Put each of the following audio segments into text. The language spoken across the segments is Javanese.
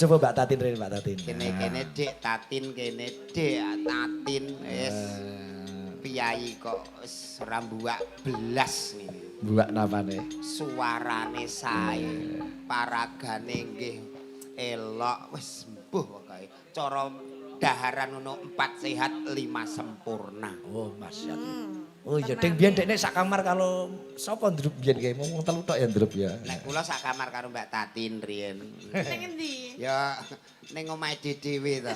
Coba Mbak Tatin rene, Mbak Tatin. Kene kene Dik Tatin, kene Dik Tatin wis piyayi kok wis ora mbuak belas ngene. Buak napane? Suarane sae, paragane nggih elok, wis mbuh pokoke. Cara daharan ngono 4 sehat 5 sempurna. Oh, Mas ya. Oh iya, ding biyen dekne sak kamar kalau sapa ndrup biyen kae mung telu tok ya ndrup ya. Nek kula sak kamar karo Mbak Tatin riyen. Ning endi? Ya ning omahe dhewe to.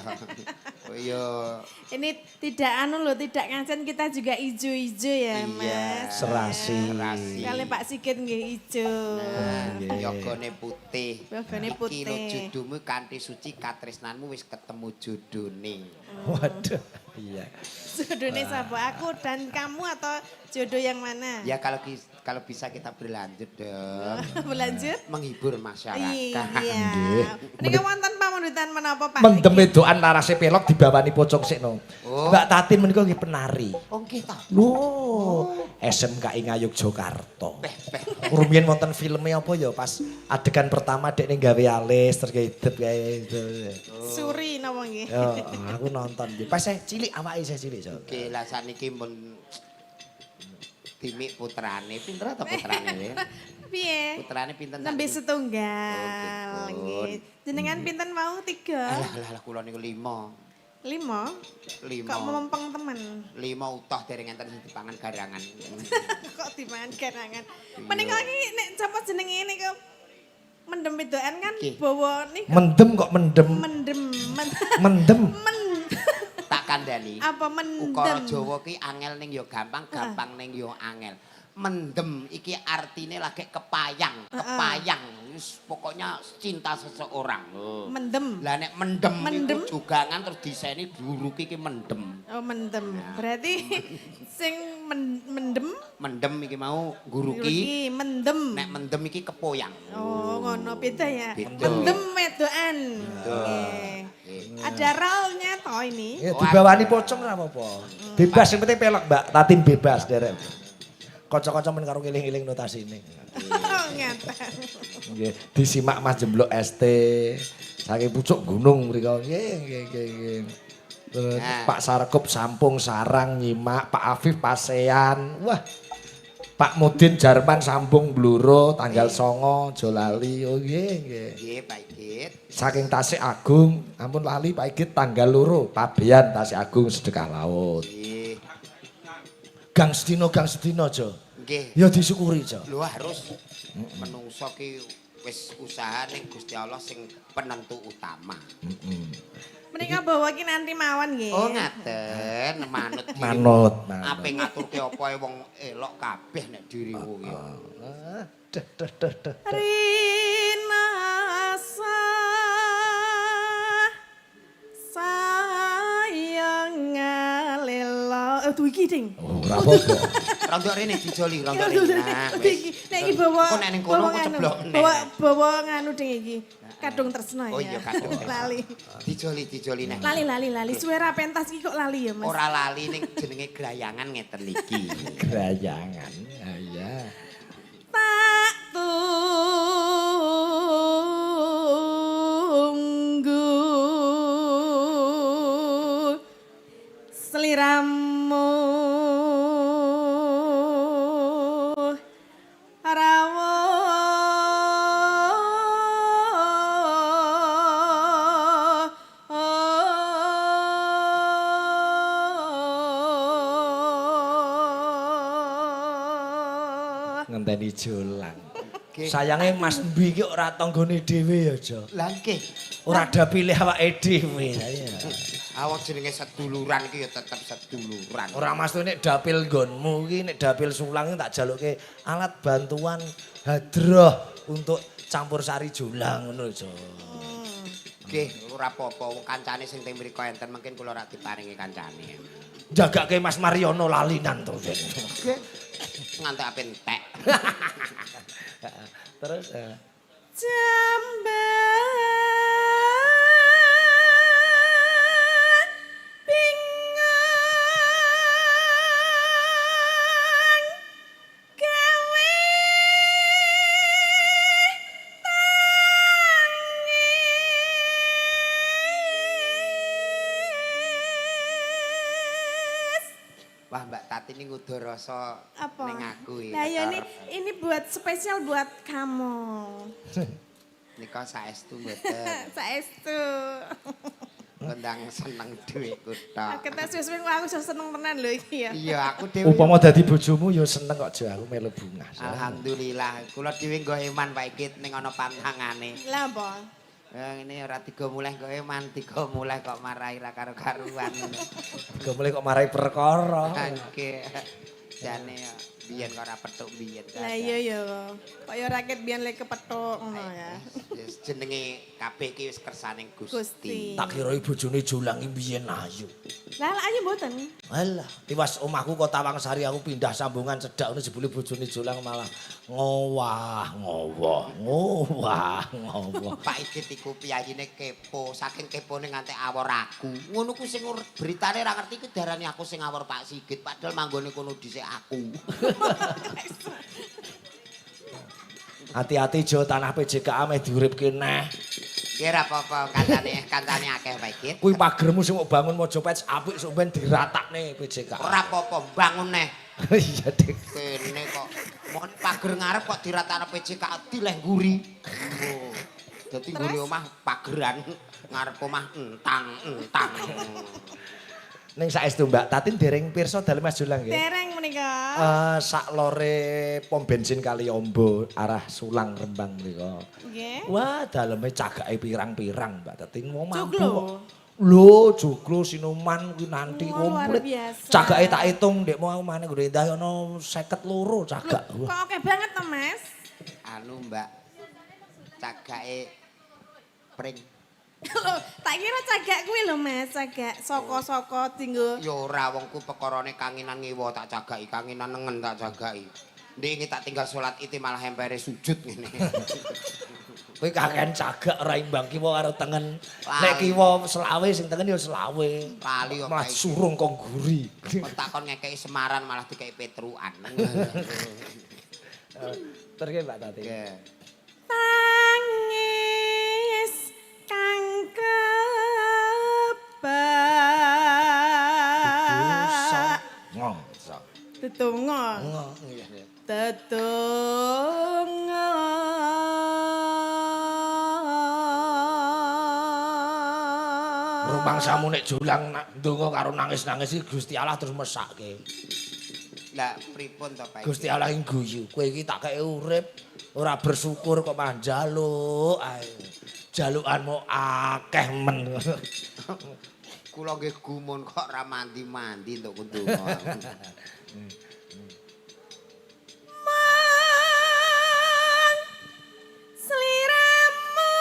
Oh iya. Ini tidak anu loh, tidak ngancen kita juga ijo-ijo ya, Iya. Mas. Serasi. Serasi. Kali Pak Sigit nggih ijo. Nah, Nggih. yogane putih. Yogane Iki putih. lho jodohmu kanthi suci katresnanmu wis ketemu jodone. Waduh. Iya. Jodohnya sapa? Aku dan kamu atau jodoh yang mana? Ya kalau kalau bisa kita berlanjut dong. Berlanjut? Menghibur masyarakat. Iya. Nggih. Menika wonten pamundutan menapa Pak? Mendem wedokan larase pelok dibawani pocong sikno. Oh. Mbak Tatin menika nggih penari. Oh nggih ta. Lho, SMKI Ngayogyakarta. Peh peh. Rumiyin wonten filme apa ya pas adegan pertama dekne gawe alis terus gawe idep kae itu. Suri napa nggih? Yo, aku nonton. Pas saya cilik awake saya cilik. So. Oke lah saniki mun dimik putrane, pinter ta putrane? Piye? Putrane pinten? Nembe sakniki? setunggal Oh, nggih. Jenengan pinten mau? Tiga? Alah alah alah kula niku 5. Lima? 5. Kok mempeng temen? 5 utuh dereng enten sing dipangan garangan. Kok dimangan garangan. Menika iki nek sapa jenenge niku mendem wedokan kan Nggih. bawa niku Mendem kok mendem. mendem men, Mendem. men Tak kandhani. apa mendem. Ukara Jawa ki angel ning ya gampang, gampang ning ya angel. Mendem iki artine lagi kepayang, kepayang. Wis pokoknya cinta seseorang. Oh. Mendem. Lah nek mendem, Mendem. iku jugangan terus diseni duruki iki mendem. Oh mendem. Berarti sing mendem Mendem iki mau guruki, iki mendem. nek mendem iki kepoyang. Oh ngono beda ya. Beda. Mendem wedokan. Nggih. Ada rolnya toh ini. Ya dibawani pocong ora apa-apa. Bebas yang penting pelok Mbak Tatin bebas derek. Kanca-kanca men karo ngiling-ngiling notasine. Oh ngaten. Nggih, disimak Mas Jemblok ST. Saking pucuk gunung mriku. Nggih, nggih, nggih, nggih. Terus Nah. Pak Sarkup Sampung Sarang nyimak, Pak Afif Pasean. Wah. Pak Mudin Jarman Sambung Bluro tanggal 9 aja lali. Oh nggih, nggih. Nggih, Pak Igit. Saking Tasik Agung, ampun lali Pak Igit tanggal 2 Pabean Tasik Agung sedekah laut. Nggih. Gang sedina gang sedina aja. Nggih. Ya disyukuri aja. Lho harus menungso ki wis usaha ning Gusti Allah sing penentu utama. Menika bawa ki nanti mawon nggih. Oh ngaten, manut dirimu. Manut, manut. Ape ngaturke apa ae wong elok kabeh nek dirimu ki. Ah, Deh deh deh deh. Rinasa sayang ngalelo. Eh tuh iki ding. Oh, ora apa-apa. Rondok rene dijoli, rondok rene. Nah, wis. Iki nek iki bawa Engko nek ning kono bawa kok nganu, ceblok meneh. Bawa bawa nganu ding iki. Kadung tresno ya. Oh iya kadung tresno. Lali. Dijoli, dijoli neh. Lali lali lali. Suwe ra pentas iki kok lali ya, Mas. Ora lali ning jenenge grayangan ngeten iki. Gerayangan. Ah, iya. Tak tunggu seliramu rawuh. Ngenteni jolang. Nggih. Sayange Mas Mbi iki ora tanggane dhewe ya, Jo. Lah nggih. Ora ada pilih awake dhewe. Iya. Awak jenenge seduluran iki ya tetep seduluran. Ora Mas tuh nek dapil nggonmu iki nek dapil sulang iki tak jaluke alat bantuan hadroh untuk campur sari jolang ngono Jo. Nggih, ora apa-apa wong kancane sing teng mriku enten mungkin kula ora diparingi kancane. Jagake Mas Mariono lalinan terus. Nggih. Ngantek ape entek. Terus Jamban bingung gawe tangi. Wah, Mbak Tati ini ngudo rasa Apa? ning aku iki. Lah ya ini buat spesial buat kamu. Nika saestu mboten? Saestu. Kondang seneng dhuwitku tok. Aku tak suwe-suwe aku iso seneng tenan lho iki ya. Iya, aku dhewe. Upama dadi bojomu ya seneng kok, Jo, aku melu bungah. Alhamdulillah, kula dhewe nggo eman Pak Ikit ning ana pantangane. Lah apa? Ya ngene ora tiga mulih kok eman, tiga mulih kok marai ra karo-karuan. Tiga mulih kok marai perkara. Oke. Jane ya, biyen kok ora petuk biyen. Lah iya ya. Kok ya rakyat biyen lek kepethuk ngono ya. Wis jenenge kabeh iki wis kersaning Gusti. Gusti. Tak kira bojone Jolang iki biyen ayu. Lah lah ayo mboten. Alah, tiwas omahku kok Tawangsari aku pindah sambungan cedhak ngono jebule bojone Jolang malah ngowah, ngowah, ngowah, ngowah. Pak Igit iku piyayine kepo, saking kepone nganti awor aku. Ngono ku sing beritane ra ngerti ku darani aku sing awor Pak Sigit, padahal manggone kono dhisik aku. Hati-hati Jo, tanah PJKA meh diuripke neh. Nggih ra apa-apa, kancane kancane akeh Pak Igit. Kuwi pagermu sing mbok bangun Mojopet apik sok ben diratakne PJKA. Ora apa-apa, bangun neh. Iya, Dik. Kene kok mon pager ngarep kok diratakno PJKA dileh nguri. Oh. Dadi ngguri omah pageran ngarep omah entang entang. Ning saestu Mbak Tatin dereng pirsa dalem Mas Jolang nggih. Dereng menika. Sak lore pom bensin Kaliombo arah Sulang Rembang menika. Nggih. Wah, daleme cagake pirang-pirang Mbak Tatin wong mampu Joglo? kok. Lho, joglo sinuman kuwi nanti Wah, luar komplit. biasa. Cagake tak hitung ndek mau omane nggone Endah ana 52 cagak. Kok oke banget to, Mas? Anu Mbak, cagake pring. Lho, tak kira cagak kuwi lho, Mas, cagak saka-saka dinggo. Ya ora wong ku perkarane kanginan ngiwa tak cagaki, kanginan nengen tak cagaki. Ndek iki tak tinggal salat ite malah empere sujud ngene. Kowe kakean cagak ora imbang kiwa karo tengen. Lali. Nek kiwa selawe sing tengen ya selawe. Lali kok Malah kayak surung kok ngguri. Kok takon ngekeki semaran malah dikeki petruan. Terus Mbak Tati. Nggih. Tangis kang kebak. Ngong. So. Tetungga. Ngong iya. Tetungga. Rumangsamu nek Jolang nak ndonga karo nangis-nangis iki Gusti Allah terus mesake. Lah pripun to Pak? Gusti Allah ing guyu, kowe iki tak kei urip ora bersyukur kok malah njaluk ae. Jalukanmu akeh men. Kula nggih gumun kok ora mandi-mandi entuk kundonga. Mang sliramu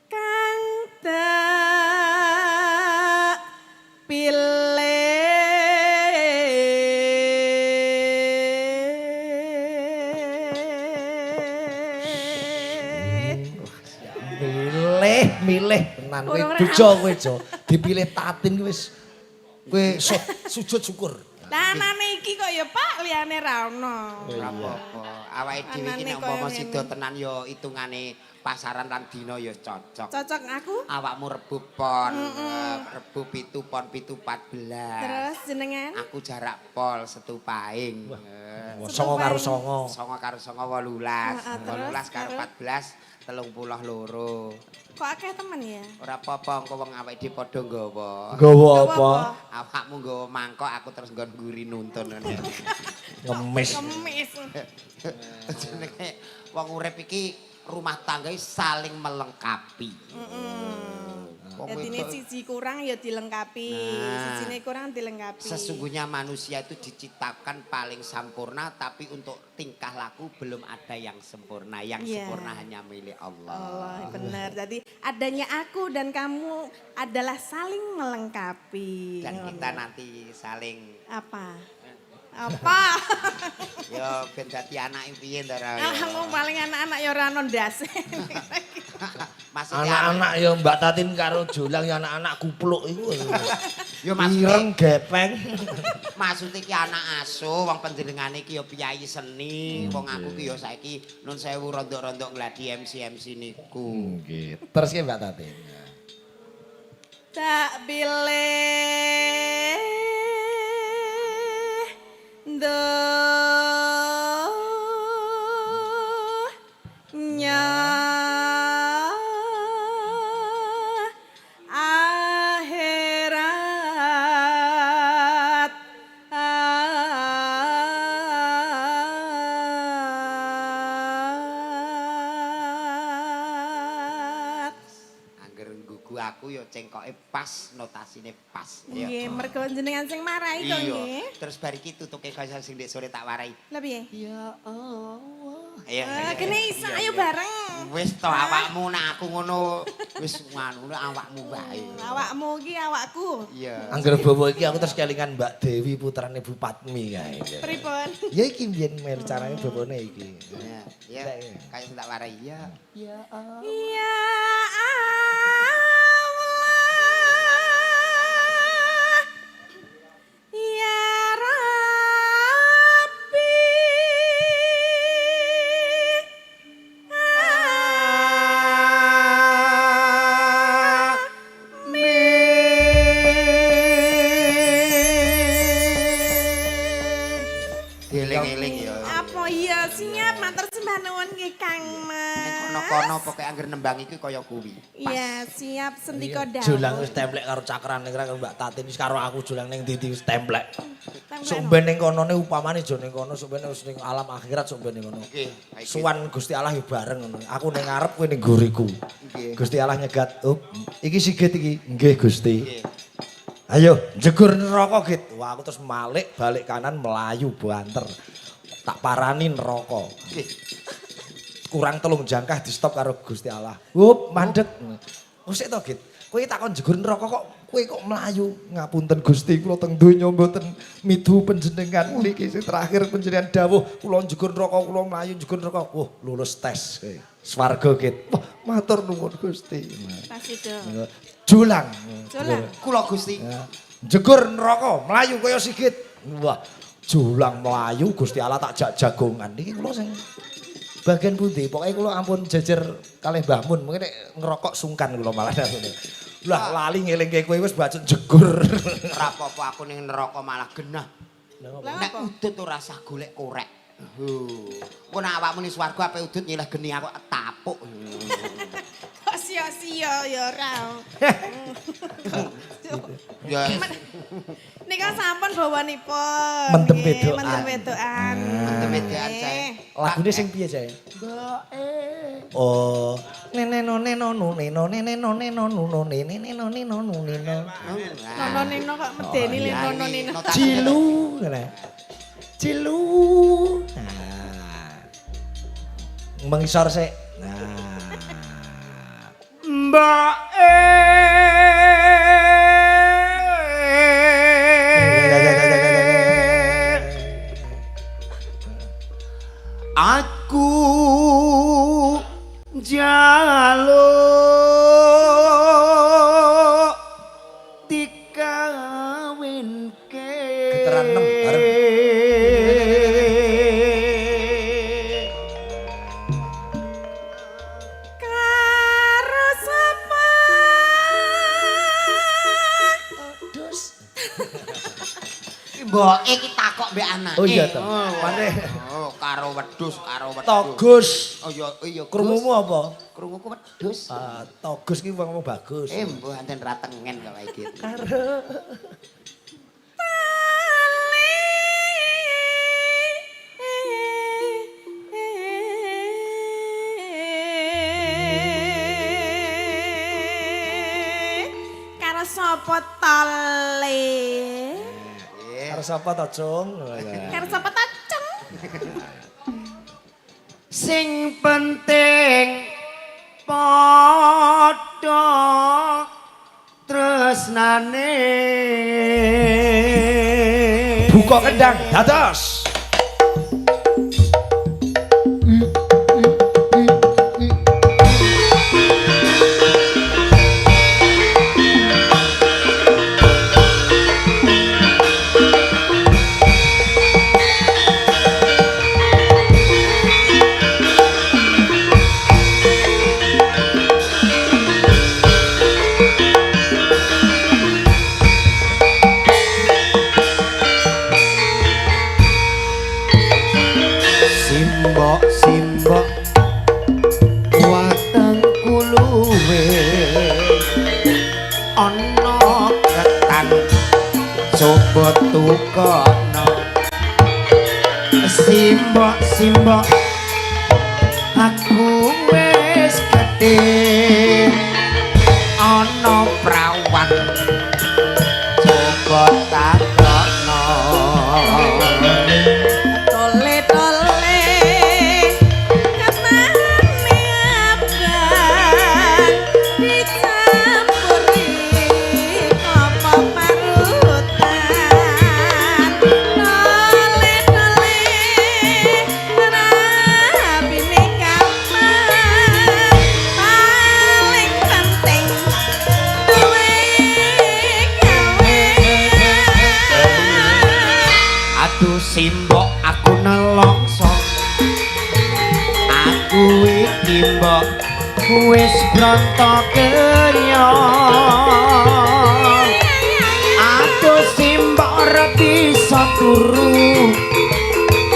kang tak pilih. Milih, milih tenan kowe Urung bejo kowe Jo. Dipilih Tatin kuwi wis kowe sujud syukur. Lah anane iki kok ya Pak liyane ra ono. Ora apa-apa. Awake dhewe iki Anane nek kaya umpama ngene. sida tenan ya hitungane pasaran lan dina ya cocok. Cocok aku. Awakmu rebu pon, rebu 7 pon 7 14. Terus jenengan Aku jarak pol setu paing. Songo karo songo. 9 karo 9 18. Heeh, terus 18 karo karo? 14 32. Kok akeh temen ya? Ora apa-apa engko wong awake dhewe padha nggawa. Nggawa apa? Awakmu nggawa mangkok aku terus nggon ngguri nuntun ngene. Ngemis. Kemis. Jenenge wong urip iki rumah tangga iki saling melengkapi. Wong Dadine wedok- siji kurang ya dilengkapi, Nah. sijine kurang dilengkapi. Sesungguhnya manusia itu diciptakan paling sempurna, tapi untuk tingkah laku belum ada yang sempurna. Yang Iya. sempurna hanya milik Allah. Allah benar. Jadi adanya aku dan kamu adalah saling melengkapi. Dan Ngono. kita nanti saling apa? Apa? ya ben dadi anake piye ndara ya. Kamu paling anak-anak ya ora ono ndase. Maksudnya Anak-anak ya Mbak Tatin karo Jolang ya anak-anak kupluk iku. Ya maksudnya Ireng gepeng. Maksudnya ki anak asuh, wong panjenengane ki ya piyayi seni, wong aku ki ya saiki nun sewu rondok-rondok ngladi MC-MC niku. Nggih. Terus ki Mbak Tatin. Tak pilih nya akhirat. Angger nggugu aku ya cengkoke pas, notasine pas. Ya. Nggih, mergo jenengan sing marai to Iya. nggih. Terus bar iki tutuke kaya sing ndek sore tak warai. Lah piye? Ya Allah. Ayo. Ah, kene iso ayo bareng. Wis to awakmu nek aku ngono wis nganu awakmu wae. Awakmu iki awakku. Iya. Angger bawa iki aku terus kelingan Mbak Dewi putrane Bu Patmi kae. Pripun? Ya iki mbiyen melu carane bawane iki. Iya, iya. Kaya sing tak warai ya. Ya Allah. Ya Allah. Ya Rabbi. Dieling-eling ya. Apa iya siap matur sembah nuwun nggih Kang Mas. Ning kono-kono pokoke angger nembang iki kaya kuwi. Pas. Iya, siap sendika dawuh. Jolang wis templek karo cakrane karo Mbak Tatin wis karo aku jolang ning ndi wis templek. Templek Sok ben ning konone upamane aja ning kono, sok ben wis ning alam akhirat sok ben ning kono. Nggih, Suwan Gusti Allah ya bareng ngono. Aku ning ngarep kowe ning ngguriku. Nggih. Gusti Allah nyegat, "Up, iki Sigit iki." Nggih, Gusti. Nggih. Ayo, jegur neraka, Git. Wah, aku terus malik balik kanan melayu banter. Tak parani neraka. Nggih. Kurang 3 jangkah di stop karo Gusti Allah. Hup, mandek. Oh, sik to, Git. Kowe takon jegur neraka kok kowe kok mlayu. Ngapunten Gusti, kula teng donya mboten midu panjenengan niki sing terakhir panjenengan dawuh kula jegur neraka, kula mlayu jegur neraka. Wah, lulus tes kowe. Swarga, Git. Wah, matur nuwun Gusti. Pasido. Julang. Jolang. Kula Gusti. Jegur neraka, mlayu kaya Sigit. Wah, julang mlayu Gusti Allah tak jak jagongan. Niki kula sing bagian pundi? Pokoke kula ampun jejer kalih Mbah Mun, mungkin nek ngerokok sungkan kula malah. Lah lali ngelingke kowe wis bacut jegur. Ora apa-apa aku ning neraka malah genah. Lah Nek apa? udut ora usah golek korek. Engko nek awakmu ning swarga ape udut nyileh geni aku tapuk. Kok sia-sia ya ora. Ya Nika sampun bawanipun. Mendem Nggih, wedokan. Mendem wedokan. mendem wedokan jae. Lagune sing piye, Jae? Oh, nene no neno nu neno nene no neno nu no nene neno neno nu neno. Nono nino kok medeni le nono nino. Cilu, ngene. Cilu. Nah. Mengisor sik. Nah. Mbak Aku njaluk dikawinke. Getaran 6 bareng. Karo sapa? Mboke iki takok mbek anake. Oh iya toh. Mane Oh, karo wedhus, karo wedhus. Togus. Oh iya, iya. Gus. Krungumu apa? Krunguku wedhus. Ah, Togus ki wong bagus. Eh, mbuh anten ra tengen kok iki. Karo Tali. Karo sapa tali? Karo sapa to, Cung? Karo sapa ta, Ceng? Sing penting padha tresnane. Buka kendang, dados. Ana ketan coba tukono. Simbok simbok aku wis gedhe, ana prawan coba takokno. Tole-tole ketane abang dicampuri apa parutan. Tole-tole rabine kapan, paling penting duwe gawean. Aduh simbok aku nelongso, aku iki mbok wis bronto kenya. Aduh simbok ora bisa turu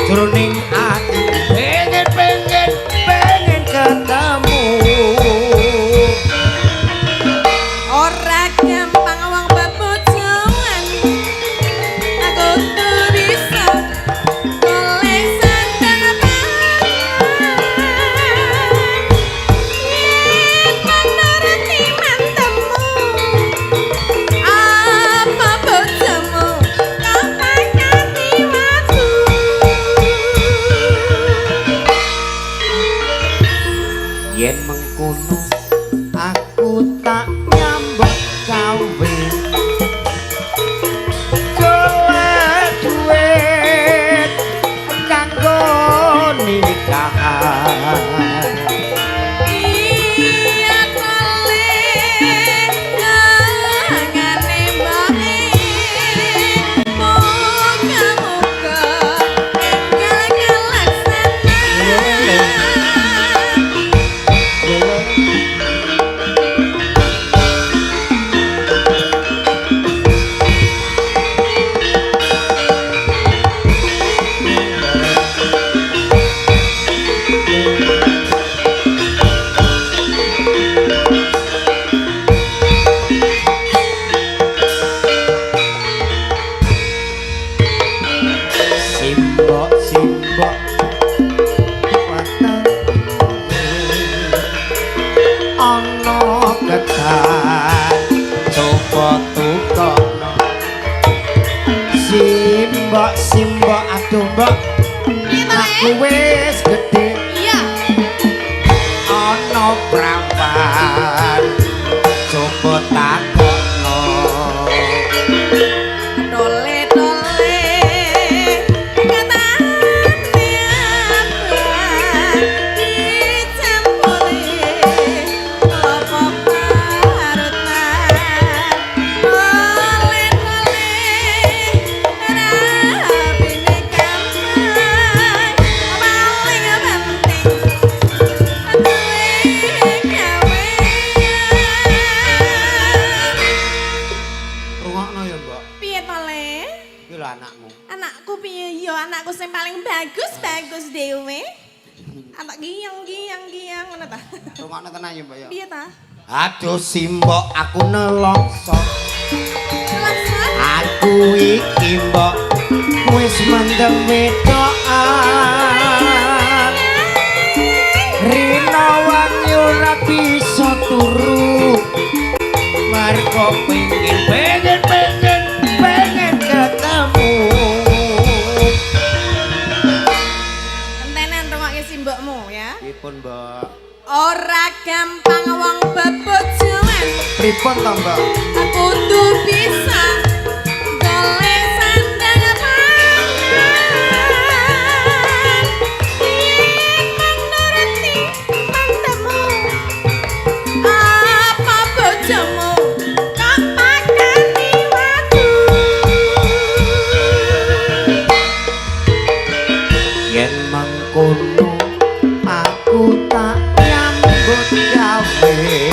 jroning ati, pengen pengen pengen ketemu. Ora gampang wong bebojoan, aku kudu bisa golek sandang pangan. Yen nuruti mantemu, apa bojomu kok pakati watu. Yen mengkono aku tak nyambut gawe, golek duit kanggo nikahan. Iya tole kangane mboke, muga-muga enggal kelaksanan. Simbok simbok weteng ana ketan coba tukokno. Simbok simbok aduh mbok Piye to, Le? aku wis gedhe, Iya. ana prawan coba takokno. Tole-tole ketane abang dicampuri apa parutan. Tole-tole rabine gampang, paling penting duwe gawean. Rungokno ya mbok. Piye to, Le? Iki lho anakmu. Anakku piye? Ya anakku sing paling bagus bagus dhewe. Anak giyang giyang giyang ngono ta. Rungokno tenan ya mbok ya. Piye ta? Aduh simbok aku nelongso. Nelongso? Aku iki mbok wis mendem wedokan. Rina wangi ora bisa turu. Marko pengen pengen pengen pengen ketemu. Entenan rungokke simbokmu ya. Pripun, Mbok? Ora gampang wong bebojoan. Pripun to, Mbok? Aku kudu bisa golek sandang pangan. Yen nuruti mantemu, apa bojomu kok pakani watu. Yen mengkono aku tak nyambut gawe.